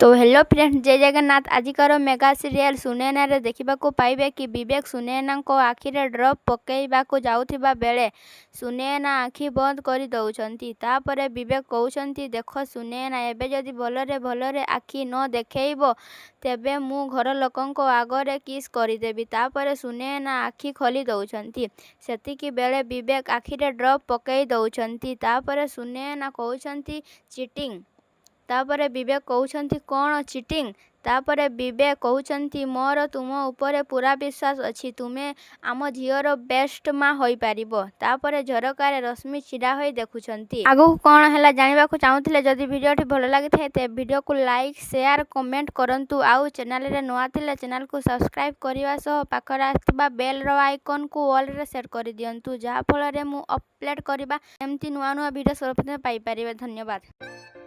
ତ hello friend, ଜୟ ଜଗନ୍ନାଥ। ଆଜିକାର mega serial ସୁନୈନାରେ ଦେଖିବାକୁ ପାଇବେ କି ବିବେକ ସୁନୈନାଙ୍କ ଆଖିରେ ଡ୍ରପ୍ ପକାଇବାକୁ ଯାଉଥିବା ବେଳେ ସୁନୈନା ଆଖି ବନ୍ଦ କରି ଦେଉଛନ୍ତି। ତାପରେ ବିବେକ କହୁଛନ୍ତି, "ଦେଖ ସୁନୈନା, ଏବେ ଯଦି ଭଲରେ ଭଲରେ ଆଖି ନ ଦେଖେଇବ, ତେବେ ମୁଁ ଘର ଲୋକଙ୍କ ଆଗରେ କିସ୍ କରିଦେବି।" ତାପରେ ସୁନୈନା ଆଖି ଖୋଲି ଦେଉଛନ୍ତି। ସେତିକି ବେଳେ ବିବେକ ଆଖିରେ ଡ୍ରପ୍ ପକାଇ ଦେଉଛନ୍ତି। ତାପରେ ସୁନୈନା କହୁଛନ୍ତି, "ଚିଟିଂ।" ତାପରେ ବିବେକ କହୁଛନ୍ତି, "କ'ଣ ଚିଟିଂ?" ତାପରେ ବିବେକ କହୁଛନ୍ତି, "ମୋର ତୁମ ଉପରେ ପୂରା ବିଶ୍ୱାସ ଅଛି, ତୁମେ ଆମ ଝିଅର ବେଷ୍ଟ ମା ହୋଇପାରିବ।" ତାପରେ ଝରକାରେ ରଶ୍ମି ଛିଡ଼ା ହୋଇ ଦେଖୁଛନ୍ତି। ଆଗକୁ କ'ଣ ହେଲା ଜାଣିବାକୁ ଚାହୁଁଥିଲେ, ଯଦି ଭିଡ଼ିଓଟି ଭଲ ଲାଗିଥାଏ, ତେବେ ଭିଡ଼ିଓକୁ ଲାଇକ୍, ସେୟାର, କମେଣ୍ଟ କରନ୍ତୁ। ଆଉ ଚ୍ୟାନେଲରେ ନୂଆ ଥିଲେ ଚ୍ୟାନେଲକୁ ସବସ୍କ୍ରାଇବ୍ କରିବା ସହ ପାଖରେ ଆସିଥିବା ବେଲ୍ର ଆଇକନ୍କୁ ଅଲ୍ରେ ସେଟ୍ କରିଦିଅନ୍ତୁ, ଯାହାଫଳରେ ମୁଁ ଅପଲୋଡ଼ କରିବା ଏମିତି ନୂଆ ନୂଆ ଭିଡ଼ିଓ ସର୍ବପ୍ରଥମେ ପାଇପାରିବେ। ଧନ୍ୟବାଦ।